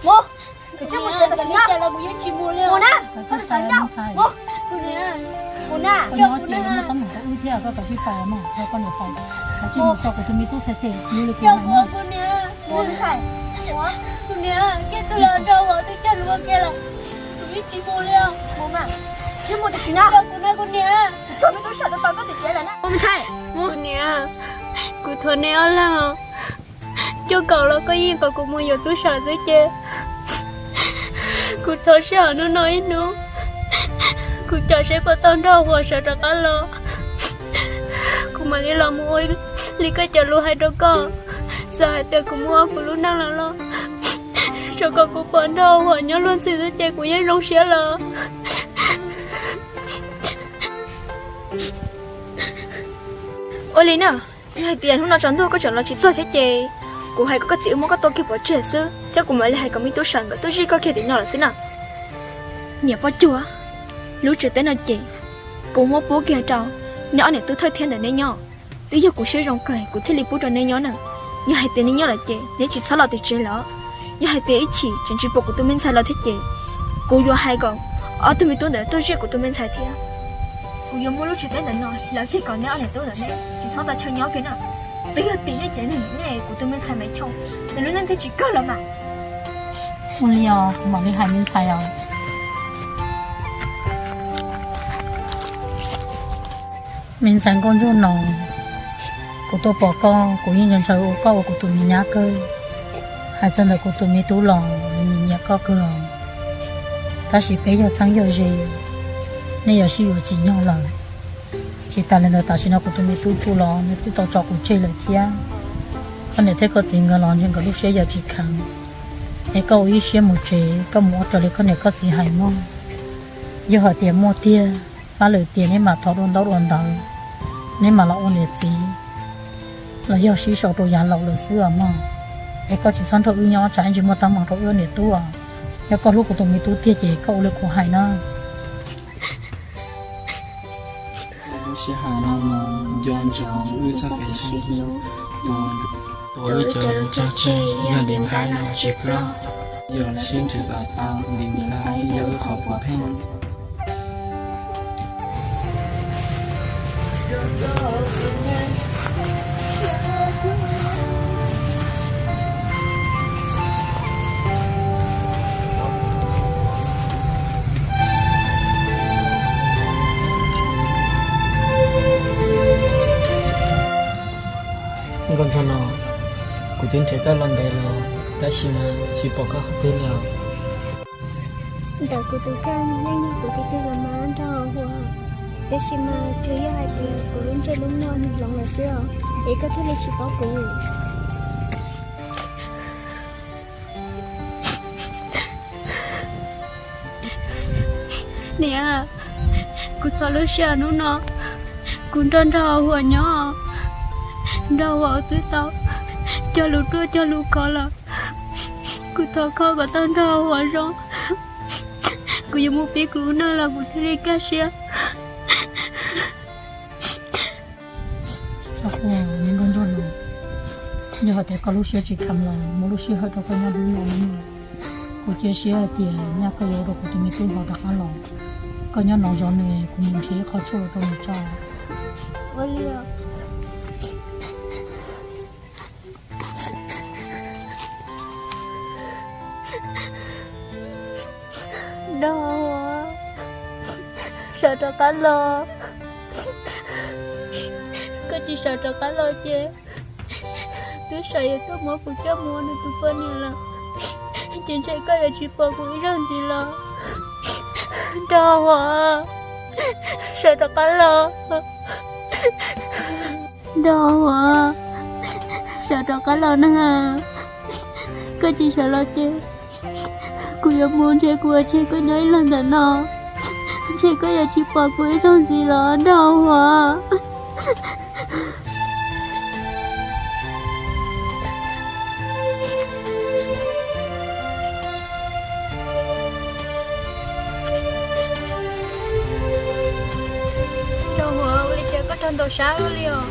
Mus, koj mus tsev tam sim no. Mus na, koj tsis txhob ncauj. Mus, mus na. Koj nyob ces muaj teeb meem rau wb thiab, koj kav tsij pais mog, koj niam pais, kav tsij mus tso kuv tus me tub txhais tes, mus li kuv hais na. Mus, ntxhais. Kuv niam, koj tus los nrog Huas twb cog lus ua ke lawm, kuv yeej tsis mus li os. Mus mas, tsis mus tam sim no. Kuv niam, kuv niam, kuv tso me tub sam tau tau koj tus tsev lawm na. Mus, ntxhais. Kuv niam, kuv thov nej ob leeg os. Cuaj kaum los koj yeej kom kuv mus yuav tub sam xwb ces kuv thov sij hawm hnub no ib hnub, kuv cam seb puas tau nrog Huas sawv rov qab los, kuv mam li los mus ua li koj cov lus hais rau koj. Txawm hais tias kuv mus ua kuv lub neej lawm los, tsuas kom kuv pom nrog Huas nyob luag ntxhi xwb ces kuv yeej zoo siab lawm. Ua li na, yog hais tias hnub no tsaus ntuj koj tseem los tsis txog thiab ces kuv hais kom koj txiv wb muab koj tua kiag pov tseg xwb thiab kuv mam li hais kom me tub sam nkawd tuaj zij koj kiag tim no lawm xwb na. Niam poj cuag, lub tsev teb no ces kuv muab pub kiag rau neb ob niam tub thawj thiab ntawm neb nyob. Twb yog kuv siab zoo kawg kuv thiaj li pub rau neb nyob na. Yog hais tias neb nyob lawm ces neb tsis txhob los tim tsev lawm. Yog hais tias ib chim tseem tsis pom kuv tus me ntxhais los thiab ces kuv yuav hais kom ob tug me tub ntawd tuaj zij kuv tus me ntxhais thiab. Kuv yuav muab lub tsev teb ntawm no hlawv kiag kom neb ob niam tub ntawm neb tsis txhob tau chaw nyob kiag na. Twb yog tim nej cov neeg, nej kuv tus me ntxhais Maiv Choo, nws lub neej thiaj tsis kawg los mas. Ua li os, kuv mam li hais me ntxhais os. Me ntxhais Nkauj Ntsuag Noog, kuv tuaj pom koj kuv yeej ntshaw ntshaw ua koj ua kuv tus me nyab kawg. Hais txog ntawm kuv tus me tub los nws nyiam nyiam koj kawg os. Tab sis peb yog txheeb yog ze, nej yuav sib yuav tsim nyog lawm. Tsis tas li ntawd tam sim no kuv tus me tub Tsu los nws twb tau tso kuv tseg lawm thiab. Koj niam thiab koj txiv nkawd los ntshe nkawd lub siab yuav tsis kheev. Es koj ua ib siab mus tsev, koj mus ua raws li koj niam koj txiv hais mog. Yog hais tias muaj tiag, pab lwm tiam neb mam thov dua ntaub dua ntawv, neb mam los ua niam txiv los yog sib sau rau yav laus lawm xwb os mog. Es koj tsis txhob nrog wb nyob tsam ib ntsis muaj teeb meem rau wb niam tub os. Yog koj hlub kuv tus me tub tiag ces koj ua li kuv hais na. Lub sij hawm no nco ntsoov wb txoj kev sib hlub, tuav wb cov lus cog tseg yog ntim nqaij no tsis ploj, yog sib nrhiav kom tau ntim nqaij yog wb qhov puav pheej. Nkauj Ntsuag Noog, kuv twb nrhiav koj los ntev lawm, tab sis mas tsis pom koj qhov twg li os. Ntawm kuv tus kheej yeej yog kuv tiv tig los mas nrog Huas, tab sis mas tsuas yog hais tias kuv lub ntsej lub muag nws hloov lawm xwb os, es koj thiaj li tsis paub kuv. Niam, kuv thov lub sij hawm hnub no kuv nrog nrog Huas nyob, nrog Huas twb tau cog lus ruaj cog lus khov lawm. Kuv thov koj kom tau nrog Huas zoo, kuv yuav mus pib kuv lub neej los kuv thiaj li kaj siab. Tsis txhob quaj, me Nkauj Ntsuag Noog. Yog hais tias koj lub siab tsis kheev los muaj lub sij hawm rau koj nyob dub no nawb. Kuv cia siab hais tias nyaj koj yuav ua rau kuv tus me tub hloov rov qab los. Koj nyob no zov nws, kuv mus nrhiav ib qho tshuaj los rau nws tso. Ua li os. Nrog Huas sawv rov qab los. Koj tsis sawv rov qab los ces tub sam yuav tuaj muab kuv coj mus ua nws tus poj niam lawm, ces ntshe koj yuav tsis pom kuv ib zaug ntxiv los. Nrog Huas sawv rov qab los. Nrog Huas sawv rov qab los na. Koj tsis sawv los ces kuv yuav mus, ntshe kuv yuav tseg koj nyob ib leeg ntawm no, ntshe koj yuav tsis pom kuv ib zaug ntxiv los Nraug Huas. Nraug Huas, ua li cas koj rog ntaus sab luaj li os?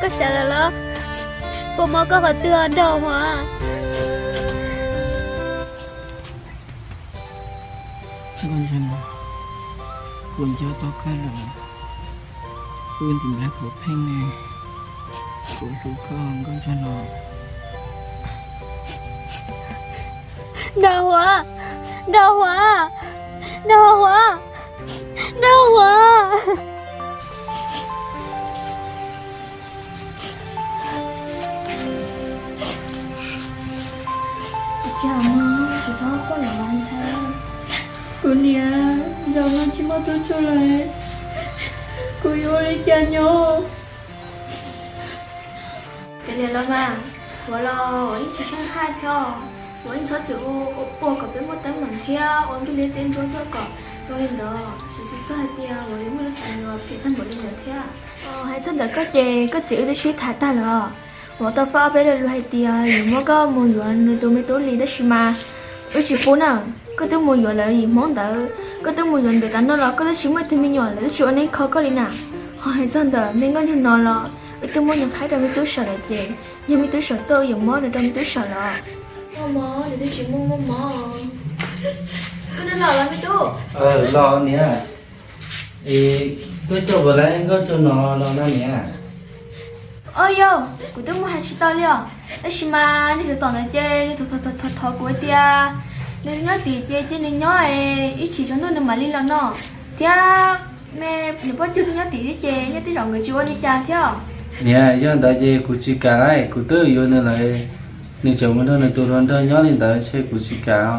Koj sawv lawm los? Puas mob koj qhov twg os Nraug Huab? Nkauj Ntsuag Nom, kuv nco tau koj lawm, kuv ntim nplaig kuv pheej ne, kuv hlub koj Nkauj Ntsuag Nom. Nraug Huab, Nraug Huab, Nraug Huab, Nraug Huab. Tsis hais mas, tsis txhob quaj lawm ntxhais. Kuv niam, zaum no tsis muaj tub tsuj lawm, kuv yuav ua li cas nyob? Kav liam los mas, Huab los yeej tsis seem haj thiab, Huab yeej txhob txwm ua kom peb muaj teeb meem thiab ua ntuj liab teb ntsuab tuaj kom zoo li ntawd, tsis txhob hais tias Huab yuav muaj lub tsov phem tag npaum li ntawd thiab. Hais txog ntawm koj ces koj txiv wb twb sib tham tag lawm. Huab tau faj ob peb lo lus hais tias yuav muab koj mus yuav nws tus me tub li tab sis mas wb tsis pub na. Koj twb mus yuav lawv yim Hmoob ntawd, koj twb mus yuav ntawm tas no los koj twb tsis muaj ib tug me nyuam, lawv twb tsis ua neeb kho koj li na. Ho hais txog ntawm me Nkauj Ntsuag Nom los wb twb muab nws qhaib rau me tub saum lawm ces yog me tub saum tuaj wb yuav muab nws rau me tub saum los. Muaj mob, yus twb tsis muaj muaj mob. Koj twb los los me tub? Los niam. Es koj coj puas laiv Nkauj Ntsuag Nom los no niam? Au yau, kuv twb muab hais tsis tau li os. Tab sis mas nws tseem tom ntawd ces nws thov thov kuv hais tias nws nyob tim ces cia nws nyob es ib chim tsaus ntuj nws mam li los no. Thiab me nws poj cuag twb nyob tim thiab ces nyob tib zaum nkawd tsis ua li cas thiab. Niam, yog ntawd ces kuv tsis kam lawm, kuv twb yuav nws lawm, nws tseem mus nrog nws tus hluas nraug nyob li ntawd ces kuv tsis kam.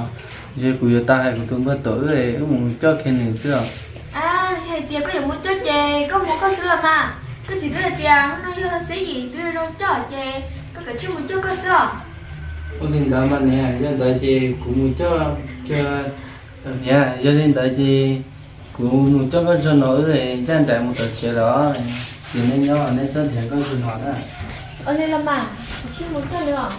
Ces kuv yuav tau hais kuv tus npawg Tuam wb, wb mus coj kiag nws xwb os. Yog hais tias koj yuav mus coj ces koj mus koj xwb los mas. Koj txiv twb hais tias hnub no yog xib yim twb zoo coj ces koj kav tsij mus coj koj xwb os. Ua li ntawd mas niam, yog ntawd ces kuv mus coj kiag. Niam, yog li ntawd ces kuv mus coj Nkauj Ntsuag Nom wb ncaj nraim mus tom tsev lawm. Txiv neb nyob neb txhob nrhiav Nkauj Ntsuag Nom na. Ua li los mas, kuv sim mus coj nws os.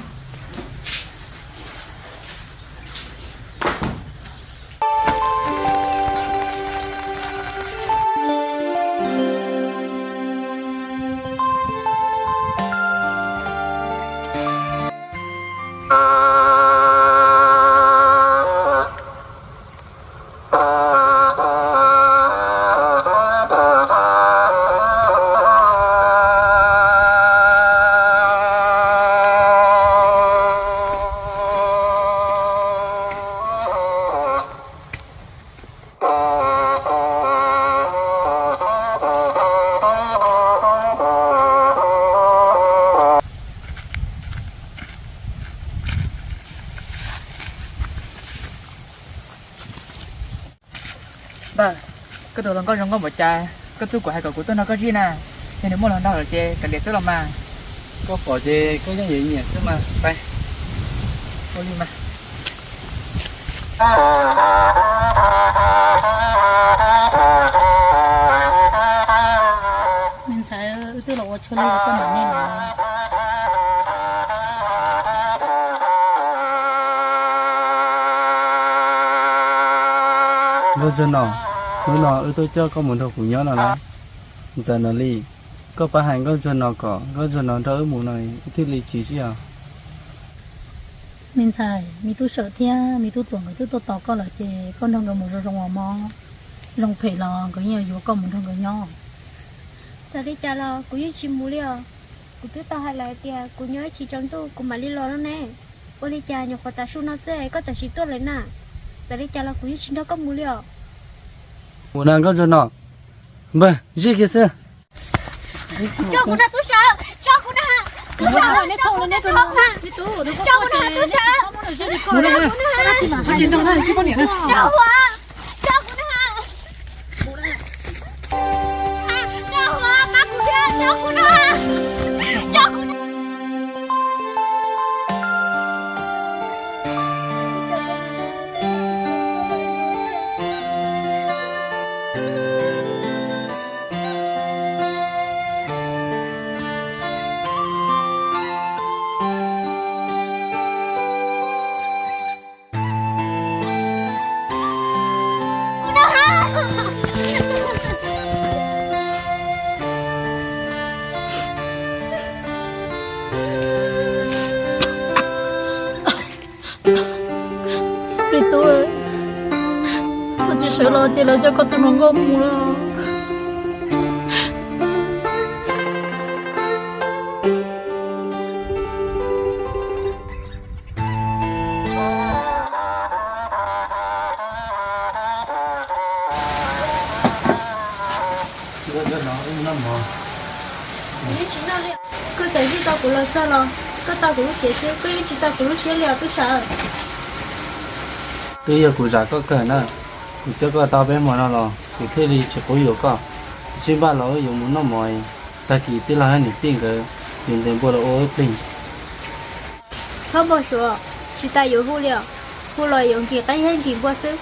Npawg, koj tus hluas nkauj zoo nkauj npaum cas, koj txuj kuv hais kom kuv tuaj nrog koj zij na. Yog nws muaj hluas nraug lawm ces kav liam xwb los mas. Koj pom ces koj yeej yuav nyiam xwb mas. Pais, ua li mas. Me ntxhais, wb twb los ua tshuaj li koj mam li. Nkauj Ntsuag Nom, hnub no wb tuaj coj koj mus nrog kuv nyob no lawm. Ntxawm Nom Lis, koj pab hais Nkauj Ntsuag Nom kom Nkauj Ntsuag Nom nrog wb mus no wb thiaj li tsis sib os. Me ntxhais, me tub Sawm thiab me tub Tuam nkawd twb tuaj tos koj lawm ces koj nrog nkawd mus zoo zoo os mog. Zoo phem los nkawd yeej yuav koj mus nrog nkawd nyob. Txawm li cas los kuv yeej tsis mus li os. Kuv twb tau hais lawm tias kuv nyob ib chim tsaus ntuj kuv mam li los no ne. Ua li cas nyuam qhuav tav su no xwb koj tam sim tuaj lawm na? Txawm li cas los kuv yeej tsis nrog koj mus li os. Mus na Nkauj Ntsuag Nom. Npawg, zij kiag xwb. Tso kuv na tub Sawm, tso kuv na. Tub Sawm, tso kuv na. Tub Sawm, tso kuv na. Tso kuv na. Tso kuv na. Tso kuv na. Tso kuv na. Tso kuv na. Plig tub, koj tsis sawv los ces lawv coj koj tus hluas nkauj mus lawm. Koj txawm zij tau kuv los txog los koj tau kuv lub cev xwb, koj yeej tsis tau kuv lub siab li os tub sawv. Twb yog kuv zam koj kawg na, kuv coj koj tau peb hmo no los kuv thiaj li tsis quab yuam koj. Kuv sib npaj los wb yuav mus noj mov, tag kis tij laug thiab niam tij nkawd yuav ntes npua los ua wb plig. Txhob npau suav, tsis tas yuav hu li os, hu los yuav nkim qaib thiab nkim npua xwb.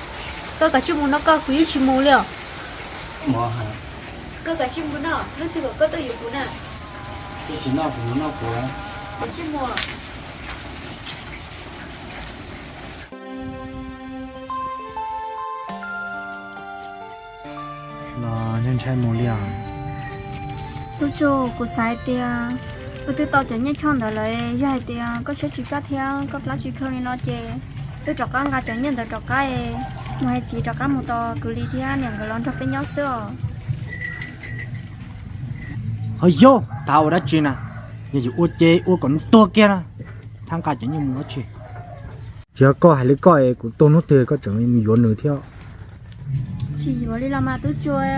Koj kav tsij mus noj koj, kuv yeej tsis mus li os. Koj kav tsij mus noj, hnub twg kom koj tuaj yuav kuv na. Koj tsis noj kuv mus noj kuv. Kav tsij mus. Los ntshai ntshai mus li os. Tub Tsuj, kuv xav hais tias wb twb tau cov nyiaj choj ntawd lawm, yog hais tias koj siab tsis kaj thiab koj plab tsis khaws li no ces wb rov qab nqa cov nyiaj ntawd rov qab, mus hais txiv rov qab mus tos kwv Lis thiab niam nkawd los nrog peb nyob xwb os. Ho yog tas ua dab tsi na, yog yus ua ces ua kom nws tuag kiag na, thab nqa cov nyiaj mus dab tsi. Tsis yog koj hais li koj es kuv tuag hnub twg koj tseem mus yuav nws thiab. Tsis yuav li los mas Tub Tsuj,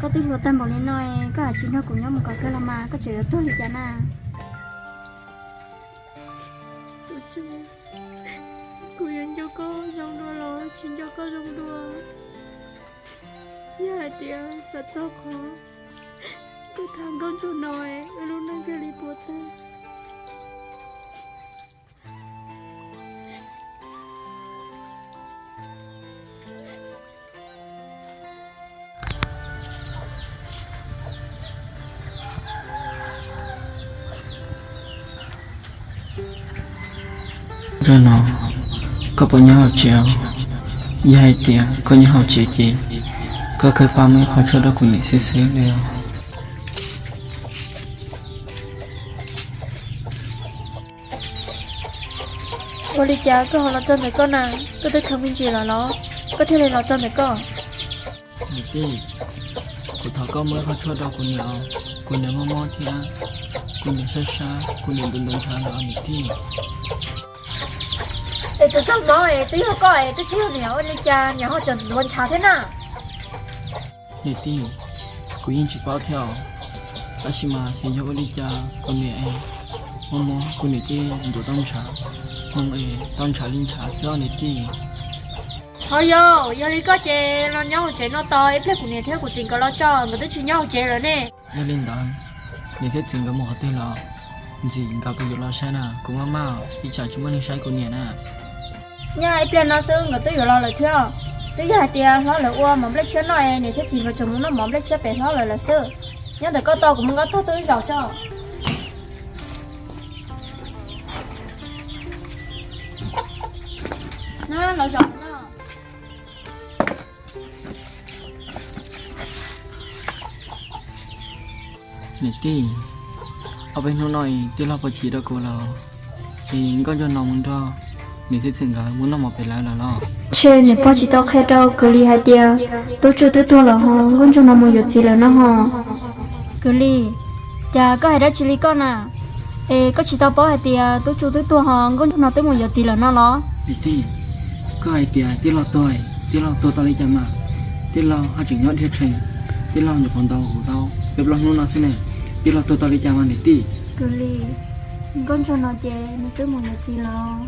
koj twb hluas tag npaum li no, koj hais tsis nrog kuv nyob mus kom kawg los mas koj tseem yuav tuag li cas na? Tub Tsuj, kuv yuav nco koj zoo dua los tsis nco koj zoo dua. Yog hais tias xav txog qhov koj tham nkauj ntsuag no, wb lub neej thiaj li puas tag. Ntsuag no, koj puas nyob hauv tsev? Yog hais tias koj nyob hauv tsev ces koj khaws pab muab ib qho tshuaj rau kuv niam xwb xwb li os. Ua li cas koj ho los txog ntawm koj na? Koj twb khaws me ntsis lawm los koj thiaj li los txog ntawm koj? Niam tij, kuv thov koj muab ib qho tshuaj rau kuv niam os. Kuv niam mob mob thiab kuv niam sab sab, kuv niam ntuav ntuav ntshav lawm os niam tij. Es tus koj mob es twb yog koj es twb tsis yog niam, ua li cas niam ho tseem ntuav ntshav thiab na? Niam tij, kuv yeej tsis paub thiab os, tab sis mas xyov yog ua li cas kuv niam es mob mob kuv niam thiaj ntuav tau ntshav, hmoo es tau ntshav li ntshav xwb os niam tij. Ho yog, yog li koj ces los nyob hauv tsev no tos, ib pliag kuv niam thiab kuv txiv nkawd los tso, nkawd twb tsis nyob hauv tsev lawm ne. Yog li ntawd, niam thiab txiv nkawd mus qhov twg lawm? Ntxim nkawd kuv yuav los saib na, kuv maj maj ib tsam tsis muaj neeg saib kuv niam na. Nyob ib pliag no xwb nkawd twb yuav los lawm thiab. Twb yog hais tias hlob lawv ua mov nplej tshiab noj es niam thiab txiv nkawd tseem mus noj mov nplej tshiab pem hlob lawv lawm xwb. Nyob ntawm koj tos kuv mus nqa tuaj twb zaum tso. Na, los zaum no. Niam tij, ob peb hnub no es tij laug puas chim rau kuv lawm es nkauj ntsuag no mus nrog niam thiab txiv nkawd mus noj mov pem lawv lawm los? Ntshe niam pog tsis tau qhia rau kwv Lis hais tias Tub Tsuj twb tuag lawm ho nkauj ntsuag no mus yuav txiv lawm no ho. Kwv Lis, cas koj hais dab tsi li koj na? Es koj tsis tau paub hais tias Tub Tsuj twb tuag ho nkauj ntsuag no twb mus yuav txiv lawm no los? Niam tij, koj hais tias tij laug tuag, tij laug tuag tau li cas mas? Tij laug ho tseem nyob dhia rhees, tij laug nyuam qhuav ntaus huv tau peb plaub hnub no xwb ne, tij laug tuag tau li cas mas niam tij? Kwv Lis, nkauj ntsuag no ces nws twb mus yuav txiv lawm.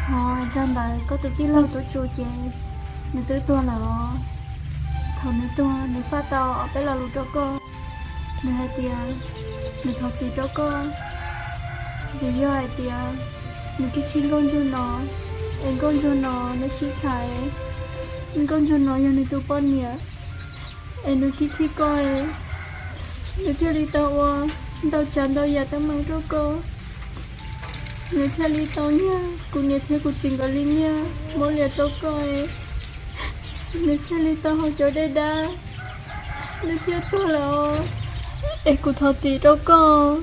Ho hais txog ntawd koj tus tij laug Tub Tsuj ces nws twb tuag lawm os. Thaum nws tuag nws faj tau ob peb lo lus rau koj. Nws hais tias nws thov txim rau koj, vim yog hais tias nws khib khib nkauj ntsuag no, es nkauj ntsuag no neb sib tham, nkauj ntsuag no yog nws tus poj niam, es nws khib khib koj, nws thiaj li tau ua ntau tsav ntau yam teeb meem rau koj. Nws thiaj li tau nyiag kuv niam thiab kuv txiv nkawd li nyiaj muab liam rau koj, nws thiaj li tau haus cov dej dab, nws thiaj tuag lawm os. Es kuv thov txim rau koj,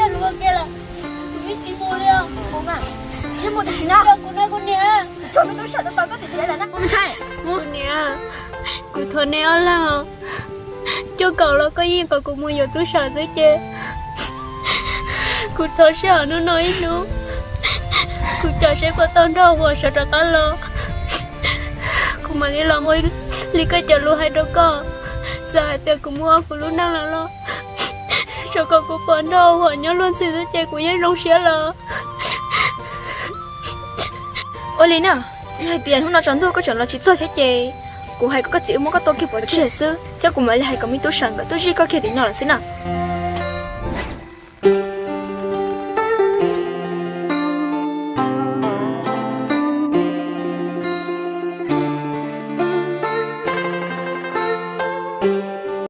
cog lus ua ke lawm, kuv yeej tsis mus li os. Tsis mus tam sim no, kuv no kuv niam. Tso me tub sam tos koj tim tiav lawm na. Kuv niam, kuv thov nej ob leeg os, cuaj kaum los koj yeej kom kuv mus yuav tub sam xwb ces kuv thov sij hawm hnub no ib hnub, kuv coj seb puas tau nrauj huam sawv rov qab los, kuv mam li los ua li koj cov lus hais rau koj. Txawm hais tias kuv muab kuv lub neej los los, tsuas kom kuv pom nrauj huam nyob luag ntxhi xwb ces kuv yeej zoo siab lawm. Ua li na, yog hais tias hnub no tsaus ntuj koj tseem los tsis txog thiab ces kuv hais kom koj txiv wb muab koj tua kiag pov tseg xwb, thiab kuv mam li hais kom me tub sam nkawd tuaj zij koj kiag tim no lawm xwb na.